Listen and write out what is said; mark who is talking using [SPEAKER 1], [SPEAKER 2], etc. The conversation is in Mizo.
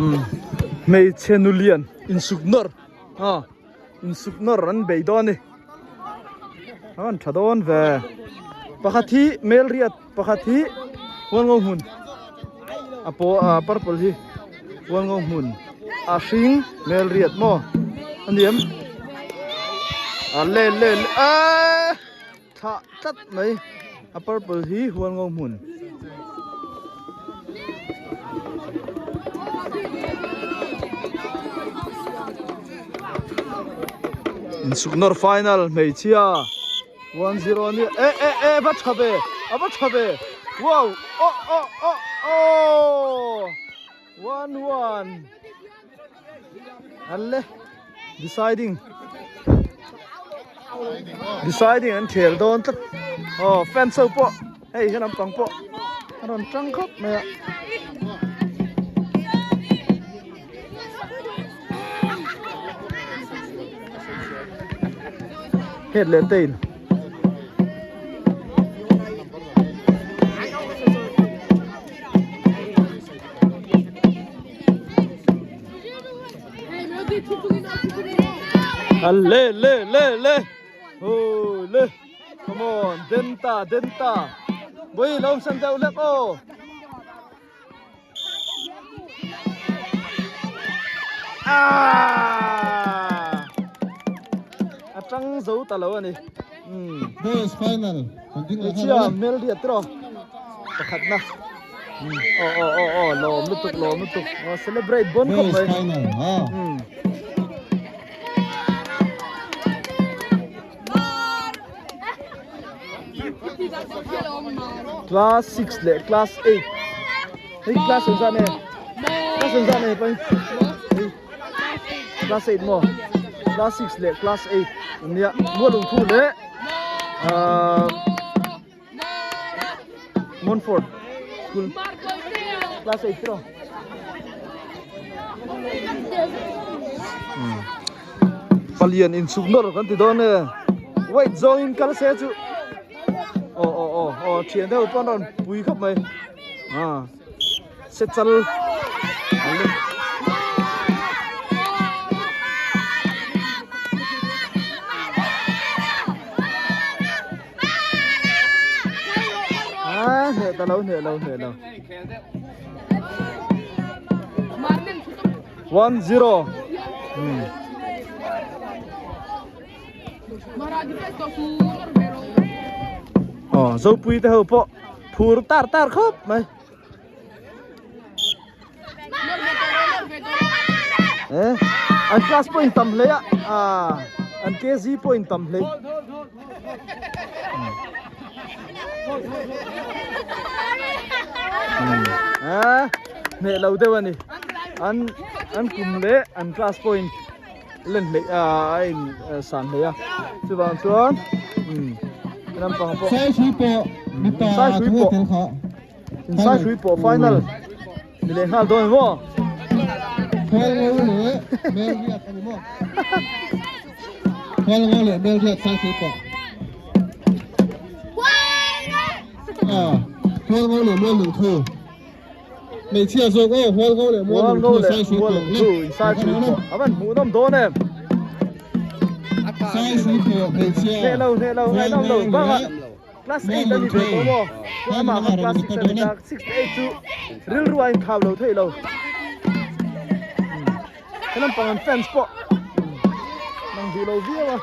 [SPEAKER 1] Umm hmeichhe nulian insuk nawr aw insuk nawr an bei dawn a ni a rawn tha dawn ve pakhat hi melriat pakhat hi hualngo hmun a paw ah purple hi hualngo hmun a hring melriat maw a ni em a le le le aaa. Thlah tlat mai a purple hi hualngo hmun. Insuknawr final hmeichhia 1-0 ania e e e va tha ve a va tha ve wow oh oh oh oh 1-1 Alle deciding deciding an khel dawn tlat aw fans ho pawh hei he lampang pawh a rawn tang khawp mai a. Head leh tail. Le le le le oh le come on denta denta bui lo san deuh lek aw ah a tang zo ta lo ani um
[SPEAKER 2] boys final kan ding la
[SPEAKER 1] chia mel riat tro pakhat na Aw aw aw aw lawm lutuk lawm lutuk aw celebrate bon khawp mai um class 6 leh class 8 hei class engzah nge class engzah nge pai hei class 8 maw class 6 leh class 8 ania mual lungthu leh ah Montfort School class 8 tiro palian in chuk nawr kan ti dawn e wait zawng in kal se chu aw aw aw aw thian deuh pawn rawn pui khawp mai ah se chal hneh ta lo hneh lo hneh lo 1-0 hmm. Oh, zopui te ho pawh phur tar tar khawp mai Eh, an class pawh in tam hle a ah an KG pawh in tam hle eh hneh lo deuh ani an an kum leh an class pawh in len hleih a a in san hleih a chuvang chuan um naupang pawh
[SPEAKER 2] Sai pawh mipa
[SPEAKER 1] Sai hrui pawh.
[SPEAKER 2] tel kha
[SPEAKER 1] Insai hrui pawh final ni leh nghal dawn maw?
[SPEAKER 2] Khualngo leh Melriat ani maw? Khualngo leh Melriat sai hrui pawh. Ah, Khualngo leh Muallungthu. Hmeichhia zawk aw, Hualngo leh Muallungthu sai hrui pawh.
[SPEAKER 1] Muallungthu insai hrui pawh. A van hmuhnawm dawn em?
[SPEAKER 2] Sai hrui pawh hmeichhia.
[SPEAKER 1] Hneh lo, hneh lo, ngaihnawm lo. Bakah Class 8 a ni ve tawh maw? Chuan amah kha class 6 a ni ta. 6 to 8 chu rilru a inkhau lo thei lo. He lampang an fans pawh nang duh lo viau a.